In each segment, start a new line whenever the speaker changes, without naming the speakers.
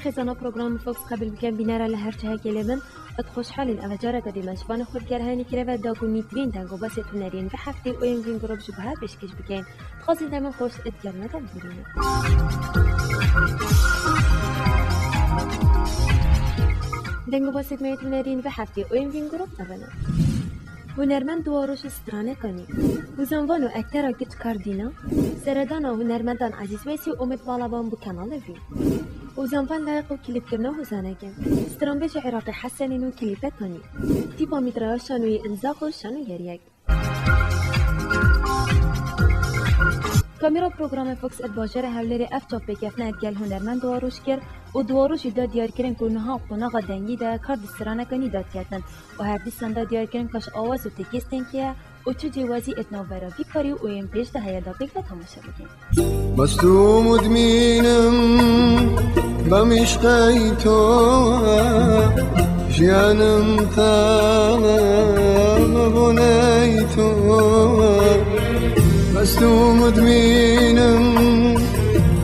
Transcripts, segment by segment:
خێزانە پرۆگرام فۆکس قەبل بکەن بینەرە لە هەر چهەکێ لێ بن ئەت خۆشحالین ئەڤە جارەکە دیمە ژڤانە خورکەرهانی کرەڤە داگو نیترین دەنگ و بەسێ هونەریên ڤە هەفتەی ئۆیم ڤین گروپ ژ بها پێشکەش بکەین دخوازین دەمە خۆش ئەت گەرمە دەم دەنگ و باسێت مەیت هونەرین ڤە هەفتەی ئۆیم ڤین گروپ ئەڤەنە. هونەرمەند دواڕۆژ سترانەکانی هوزانڤان و ئەکتەرا گچ کاردینا سەردانا هونەرمەندان عەزیز وەیسی و ئومێد باڵابان بۆ کەناڵ ڤین هوزانڤان لایق و کلیپکردنا هوزانەگەن سترانبێژ عێراقی حەسەنین و کلیپەکانی تیپا میترایا شانۆیی ئنزاق و شانۆگەریەک. کامێرا پرۆگرامە فۆکس ئەت باژەرە هەولێرێ ئەف چاپێکەفتنە ئەت گەل هونەرمەند دواڕۆژ کرد و دواڕۆژی دا دیارکردن کو نها قۆناغا دەنگی دە کار di straneka nî dad ketin و هەر دیسان دا دیارکردن کاش ئاواز و تێکستên کێ و چ جێوازی ئەت ناوبەرا ڤی کاری و ên پێش دە هەیە دا پێک ve تەماشا بکەین.
مەستوم و دمینم بەم عشقەی تۆ ژیانم تاڵە بە بۆنەی تۆ مەستوم و دمینم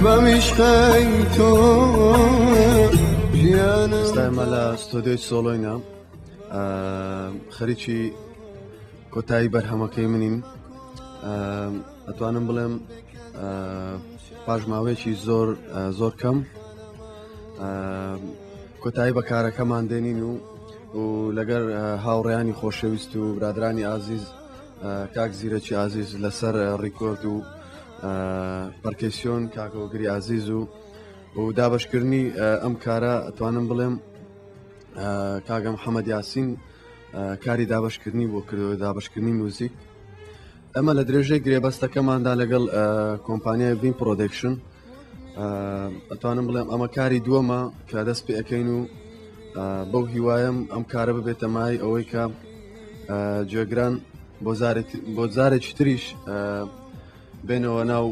بەم عشقەی تۆ ژیانم
ئێستا ئێمە لە ستۆدیۆی سۆڵۆینە خەریکی کۆتایی بەرهەمەکەی منین. ئەتوانم بڵێم پاش ماوەیەکی زۆر زۆر کەم کۆتایی بە کارەکەمان دێنین و و لەگەر هاوڕێیانی خۆشەویست و برادرانی ئازیز کاک زیرەکی ئازیز لەسەر ڕیکۆرد و پەرکەسیۆن کاکەوەگری ئازیز و و دابشکردنی ئەم کارە ئەتوانم بڵێم کاگە محەممەد یاسین کاری دابشکردنی بۆ کردەوە دابشکردنی موزیک. ئەمە لە درێژەی گرێبەستەکەماندا لەگەڵ کۆمپانیای ڤین پرۆدەکشن ئەتوانم بڵێم ئەمە کاری دووەمە کە دەست پێ ئەەکەین و بەو هیوایم ئەم کارە ببێتە مای ئەوەی کە گوێگران بۆ جارێکی تریش بێنەوە ناو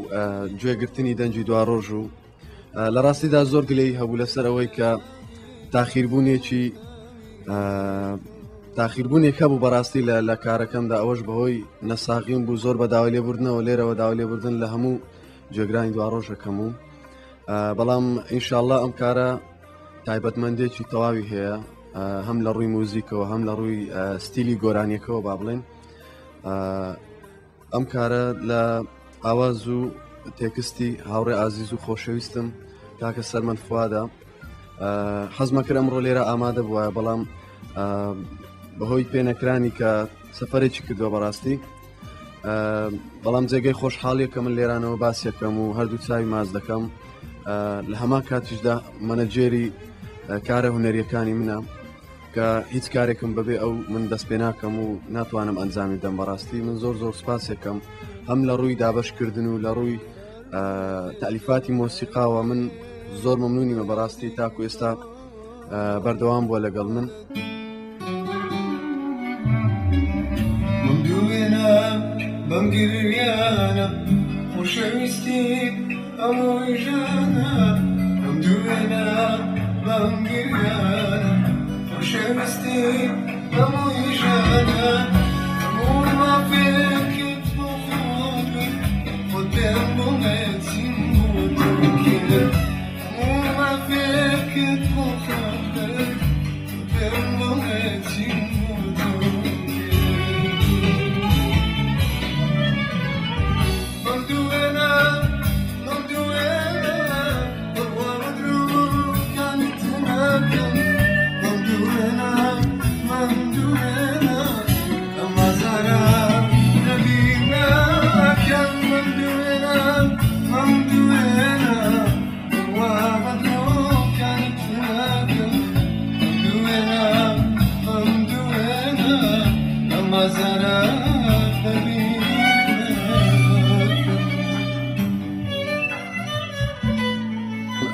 گوێگرتنی دەنگی دواڕۆژ و لە ڕاستیدا زۆر گلەی هەبوو لەسەر ئەوەی کە تاخیربوونێکی تاخیربوونێک هەبوو بەڕاستی لە لە کارەکەمدا، ئەوەش بەهۆی نەساغیم بوو. زۆر بە داوای لێبوردنەوە لێرەوە داوای لێبوردن لە هەموو جێگرانی دواڕۆژەکەم و بەڵام ئینشاءاللە ئەم کارە تایبەتمەندێکی تەواوی هەیە، هەم لە ڕووی موزیکەوە هەم لە ڕووی ستیلی گۆرانیەکەوە با بڵێن. ئەم کارە لە ئاواز و تێکستی هاوڕێ ئازیز و خۆشەویستم کاکە سەرمەند فوادە. حەزمە کرد ئەمڕۆ لێرە ئامادە بووە، بەڵام بەهۆی پێنەکرانی کە سەفەرێکی کردووە بەڕاستی، بەڵام جێگەی خۆشحاڵیە کە من لێرانەوە باسیەکەم و هەردوو چاوی ماز دەکەم. لە هەمان کاتیشدا مەنەجێری کارە هونەریەکانی منە کە هیچ کارێکم بەبێ ئەو من دەست پێ ناکەم و ناتوانم ئەنجامی بدەم. بەڕاستی من زۆر زۆر سپاسێکم هەم لە ڕووی دابەشکردن و لە ڕووی تالیفاتی مۆسیقاوە من زۆر مەمنونیمە بەڕاستی تاکو ئێستا بەردەوام بووە لەگەڵ من.
بەم گریانە خۆشەویستی هەمووی ژانە، بەم دوێنە بەم گریانە خۆشەویستی هەمووی ژانە، هەموو مافێکت بۆ خۆت بێت، خۆت پێم بڵێ چیم بۆ تۆ کرد، هەموو مافێکت بۆ خۆت بێت، خۆت پێم بڵێ چیم بۆ تۆ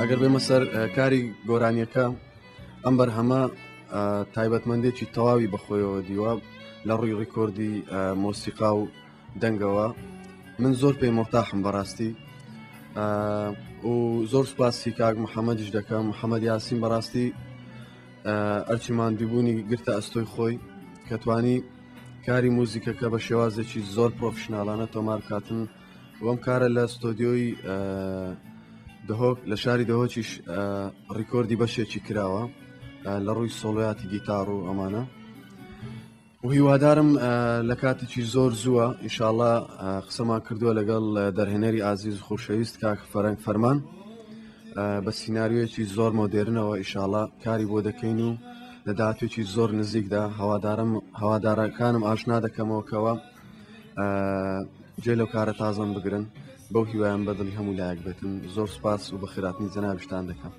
ئەگەر بێمە سەر کاری گۆرانیەکە، ئەم بەرهەمە تایبەتمەندێکی تەواوی بەخۆیەوە دیوە لە ڕووی ڕیکۆردی مۆسیقا و دەنگەوە. من زۆر پێی مۆرتاحم بەڕاستی و زۆر سوپاسی کاک محەممەدیش دەکەم. محەممەد یاسین بەڕاستی ئەرچی ماندووبوونی گرتە ئەستۆی خۆی کە توانی کاری موزیکەکە بە شێوازێکی زۆر پرۆفشناڵانە تۆمار بکاتن. وەم کارە لە ستۆدیۆی دهۆک لە شاری دهۆکیش ڕیکۆردی بەشێکی کراوە لە ڕووی سۆڵۆیاتی گیتار و ئەمانە و هیوادارم لە کاتێکی زۆر زووە ئیشاڵە قسەمان کردووە لەگەڵ دەرهێنەری ئازیز خۆشەویست کاک فەرەنگ فەرمان بە سیناریۆیەکی زۆر مۆدێرنەوە ئیشاڵە کاری بۆ دەکەین و لە داهاتوێکی زۆر نزیکدا هەوادارم هەوادارەکانم ئاشنا دەکەمەوە کەەوە جێ لەو کارە تازەم بگرن بەو هیوایان بەدڵی هەموو لایەک بێتن زۆر سپاس و بەخێراتنی جەنابشتان دەکەم.